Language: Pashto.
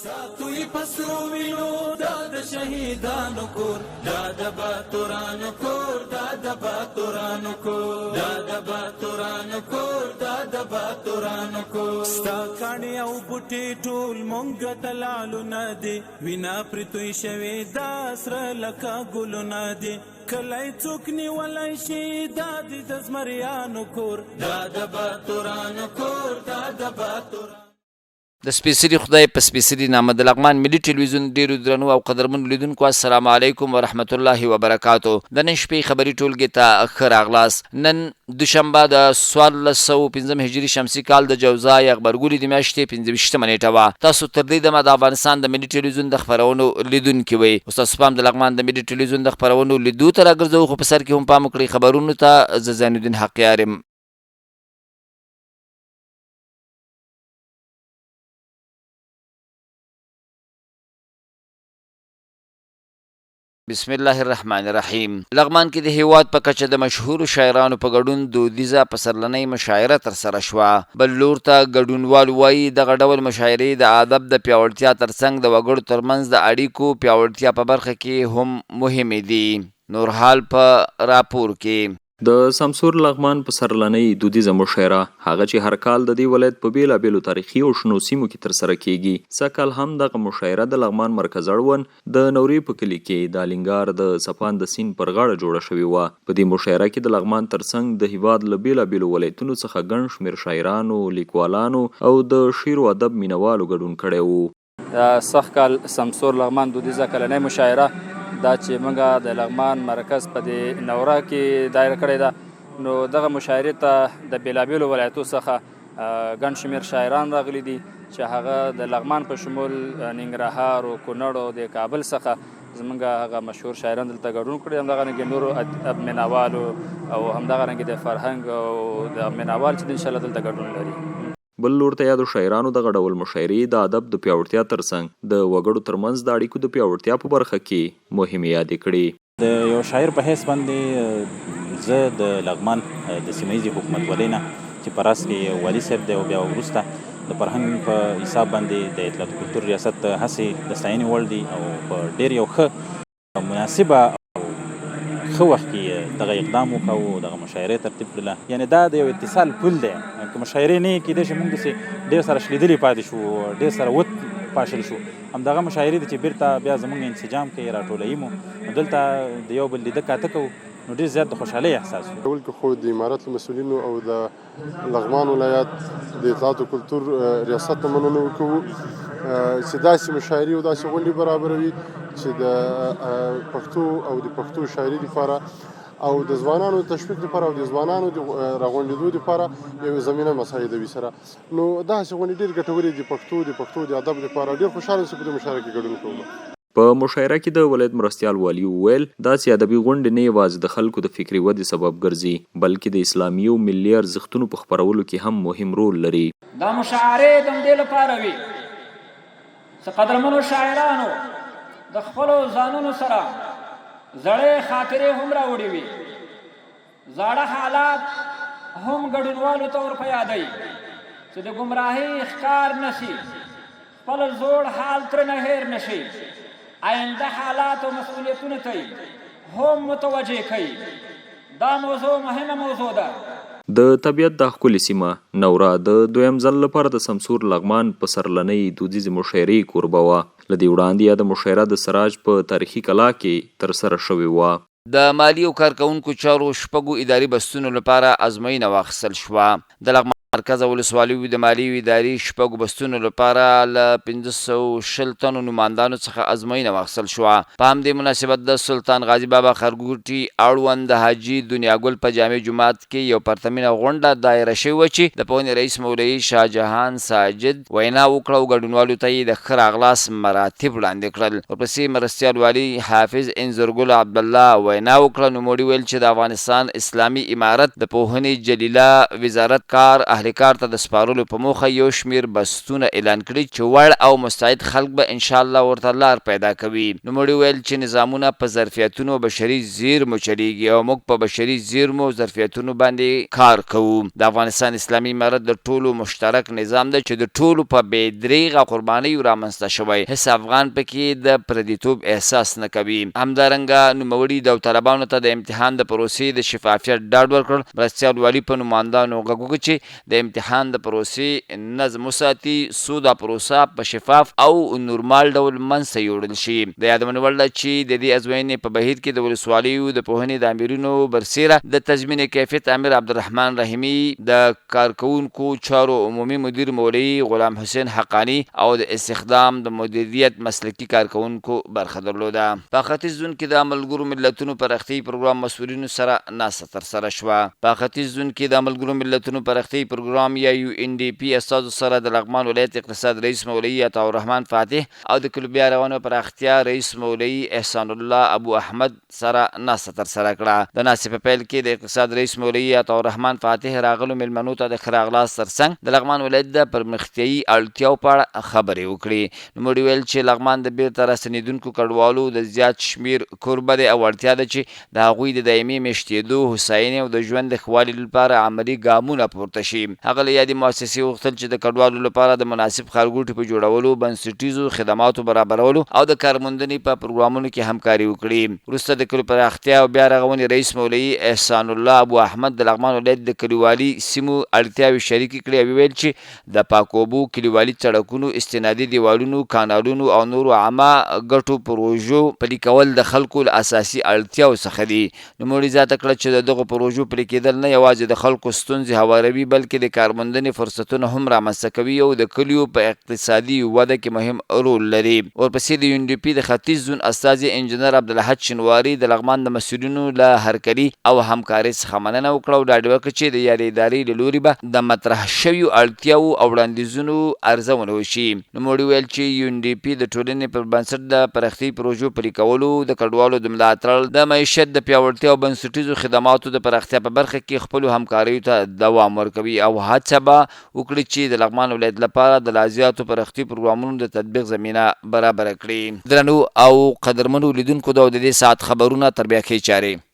ساتو یې په سرو وینو دا د شهیدانو کور، دا د باتورانو کور، دا د باتورانو کور، دا د باتورانو کور، دا د باتورانو کور. ستا کاڼي او بوټي ټول مونږ ته لعلونه دي، وینا پرې توی شوې دا سره لکه ګلونه دي. کلی څوک نیولی شي دا دي د زمریانو کور، دا د باتورانو کور، دا د باتورانو. د سپېڅلي خدای په سپېڅلي نامه د لغمان ملي ټلویزیون ډېرو درنو او قدرمنو لیدونکو السلام علیکم ورحمت الله وبرکاتو. د نن شپې خبري ټولګې ته ښه راغلاست. نن دوشنبه د 1405 هجري شمسي کال د جوزا یا غبرګولي د میاشتې 25مه نېټه وه. تاسو تر دې دمه د افغانستان د ملي ټلویزیون د خپرونو لیدونکي وئ. اوس تاسو پام د لغمان د ملي ټلویزیون د خپرونو لیدو ته راګرځوو، خو په سر کې هم پام وکړئ خبرونو ته. زه زین الدین حقیار یم. بسم الله الرحمن الرحیم. لغمان کې د هیواد په کچه د مشهورو شاعرانو په ګډون دودیزه پسرلنۍ مشاعره ترسره شوه. بل لور ته ګډونوال وایي دغه ډول مشاعرې د ادب د پیاوړتیا ترڅنګ د وګړو ترمنځ د اړیکو پیاوړتیا په برخه کې هم مهمې دي. نور حال په راپور کې. د سمسور لغمان پسرلنۍ دودیزه مشاعره، هغه چې هر کال د دې ولایت په بېلابېلو تاریخي او شنو سیمو کې ترسره کېږي، سږ کال هم دغه مشاعره د لغمان مرکز اړوند د نورې په کلي کې د الینګار د څپاند سیند پر غاړه جوړه شوې وه. په دې مشاعره کې د لغمان ترڅنګ د هېواد له بېلابېلو ولایتونو څخه ګڼ شمېر شاعرانو، لیکوالانو او د شعر و ادب مینهوالو ګډون کړی و. د سږ کال سمسور لغمان دودیزه کلنۍ مشاعره دا چې موږ د لغمان مرکز په دې نوره کې دایره کړې ده، نو دغه مشاعرې ته د بېلابېلو ولایتو څخه ګڼ شمېر شاعران راغلي دي چې هغه د لغمان په شمول ننګرهار او کونړ او د کابل څخه زمونږ هغه مشهور شاعران دلته ګډون کړی. همدغه رنګ نورو ادب مینهوالو او همدغه رنګ د فرهنګ او د مینهوال چې ان شاء الله دلته ګډون لري. بل لور ته یادو شاعرانو دغه ډول مشاعرې د ادب د پیاوړتیا ترڅنګ د وګړو ترمنځ د اړیکو د پیاوړتیا په برخه کې مهمې یادې کړې. د یو شاعر په حیث باندې زه د لغمان د سیمه ییزې حکومتولۍ نه چې په راس کې والي صاحب دی او بیا وروسته د فرهنګ په حساب باندې د اطلاعات کلتور ریاست هڅې د ستاینې وړ دي او په ډېر یو ښه مناسبه او ښه وخت کې دغه اقدام وکاوه، دغه مشاعره ترتیب کړله. یعنې دا د یو اتصال پل دی، که مشاعرې نه کېدای شي موږ داسې ډېر سره شلېدلي پاتې شو، ډېر سره وپاشل شو. همدغه مشاعرې دي چې بېرته بیا زموږ انسجام کوي، راټولوي مو، نو دلته د یو بل لیده کاته کوو، نو ډېر زیات د خوشحالۍ احساس وي. اول کې خو د امارت له مسؤلینو او د لغمان ولایت د اطلاعات او کلتور ریاست نه مننه وکوو چې داسې مشاعرې او داسې غونډې برابروي چې د پښتو او د پښتو شاعري لپاره او د ځوانانو د تشویق لپاره او د ځوانانو د راغونډېدو لپاره یو زمینه مساعدوي سره. نو داسې غونډې ډېر ګټورې دي پښتو د پښتو د ادب لپاره. ډېر خوشحاله یم چې په دې مشاعره کې ګډون کوم. په مشاعره کې د ولایت مرستیال والي وویل، داسې ادبي غونډې نه یوازې د خلکو د فکري ودې سبب ګرځي، بلکې د اسلامي او ملي ارزښتونو په خپرولو کې هم مهم رول لري. دا مشاعرې د همدې لپاره وي چې قدرمنو شاعرانو د خپلو ځانونو سره زړې خاطرې هم راوړې وي، زاړه حالات هم ګډونوالو ته ور په یادوي چې د ګمراهۍ ښکار نه شي، خپل زوړ حال ترنه هېر نه شي، آینده حالات او مسؤلیتونو ته یې هم متوجه کوي. دا موضوع مهمه موضوع ده. د طبیعت دا ښکلې سیمه، نوره، د دویم ځل لپاره د سمسور لغمان پسرلنۍ دودیزې مشاعرې کوربه وه. له دې وړاندې یاده مشاعره د سراج په تاریخي کلا کې ترسره شوې وه. د مالي او کارکوونکو چارو شپږو اداري بستونو لپاره ازموینه واخیستل شوه. د لغمان مرکز او ولسوالیو د مالي او اداري شپږو بستونو لپاره له 520 تنو نوماندانو څخه ازموینه واخیستل شوه. په همدې مناسبت د سلطان غازي بابا ښارګوټي اړوند د حاجي دنیا ګل په جامع جومات کې یو پرتمینه غونډه دایره شوې وه چې د پوهنې رئیس مولوي شاه جهان ساجد وینا وکړه او ګډونوالو ته یې د ښه راغلاست مراتب وړاندې کړل. ورپسې مرستیال والي حافظ انځرګل عبدالله وینا وکړه، نوموړي ویل چې د افغانستان اسلامي امارت د پوهنې جلیله وزارت کار اهل کار ته د سپارلو په موخه یو شمېر بستونه اعلان کړي چې وړ او مستعد خلک به انشاالله ورته لار پیدا کوي. نوموړي وویل چې نظامونه په ظرفیتونو او بشري زیرمو چلیږي او موږ په بشري زیرمو او ظرفیتونو باندې کار کوو. د افغانستان اسلامي امارت د ټولو مشترک نظام دی چې د ټولو په بې دریغه قربانیو رامنځته شوی، هیڅ افغان په کې د پردیتوب احساس نه کوي. همدارنګه نوموړي داوطلبانو ته د امتحان د پروسې د شفافیت ډاډ ورکړ. مرستیال والي په نوماندانو غږ وکړ چې د امتحان د پروسې نظم وساتي څو دا پروسه په شفاف او نورمال ډول منځ ته یوړل شي. د یادونې وړ ده چې د دې ازموینې په بهیر کې د ولسوالیو د پوهنې د آمرینو برسېره د تضمین کیفیت آمر عبدالرحمن رحیمي، د کارکوونکو چارو عمومي مدیر مولوي غلام حسین حقاني او د استخدام د مدیریت مسلکي کارکوونکو برخه درلوده. په ختیځ زون کې د ملګرو ملتونو پراختیايي پروګرام مسؤلینو سره ناسته ترسره شوه. په ختیځ زون کې د ملګرو ملتونو پراختیايي پروګرام یا یو این ډي پي استازو سره د لغمان ولایت اقتصاد رئیس مولوي عطاالرحمن فاتح او د کلو بیا رغونې او پراختیا رئیس مولوي احسان الله ابو احمد سره ناسته ترسره کړه. د ناستې په پیل کې د اقتصاد رئیس مولوي عطاالرحمن فاتح راغلو مېلمنو ته د ښه راغلاست ترڅنګ د لغمان ولایت د پرمختیايي اړتیاو په اړه خبرې وکړې. نوموړي وویل چې لغمان د بېرته راستنېدونکو کډوالو د زیات شمېر کوربه دی او اړتیا ده چې د هغوی د دایمي مېشتېدو، هوساینې او د ژوند د ښه والي لپاره عملي ګامونه پورته شي. هغه له یادې موسسې وغوښتل چې د کډوالو لپاره د مناسب ښارګوټي په جوړولو، بنسټیزو خدماتو برابرولو او د کارموندنې په پروګرامونو کې همکاري وکړي. وروسته د کلیو پراختیا او بیا رغونې رئیس مولوي احسان الله ابو احمد د لغمان ولایت د کلیوالي سیمو اړتیاوې شریکې کړې او وویل چې د پاکو اوبو، کلیوالي سړکونو، استنادي دیوالونو، کانالونو او نورو عامه ګټو پروژو پلي کول د خلکو له اساسي اړتیاوو څخه دي. نوموړي زیاته کړه چې د دغو پروژو پلي کېدل نه یوازې د خلکو ستونزې هواروي، بلکې د کارموندنې فرصتونه هم رامنځته کوي او د کلیو په اقتصادي وده کې مهم رول لري. ورپسې د یونډیپي د ختیځ زون استازي انجنیر عبدالاحد شینواري د لغمان د مسؤلینو له هرکلي او همکارۍ څخه مننه وکړه او ډاډ یې ورکړ چې د یادې ادارې له لوري به د مطرح شویو اړتیاوو او وړاندیزونو ارزونه وشي. نوموړي وویل چې یون ډي پي د ټولنې پر بنسټ د پراختیايي پروژو پلي کولو، د کډوالو د ملاتړ، د معیشت د پیاوړتیا او بنسټیزو خدماتو د پراختیا په برخه کې خپلو همکاریو ته دوام ورکوي او هڅه به وکړي چې د لغمان ولایت لپاره د لازیاتو پراختیايي پروګرامونو د تطبیق زمینه برابره کړي. درنو او قدرمنو لیدونکو دا و د دې ساعت خبرونه، تر بیا ښې چارې.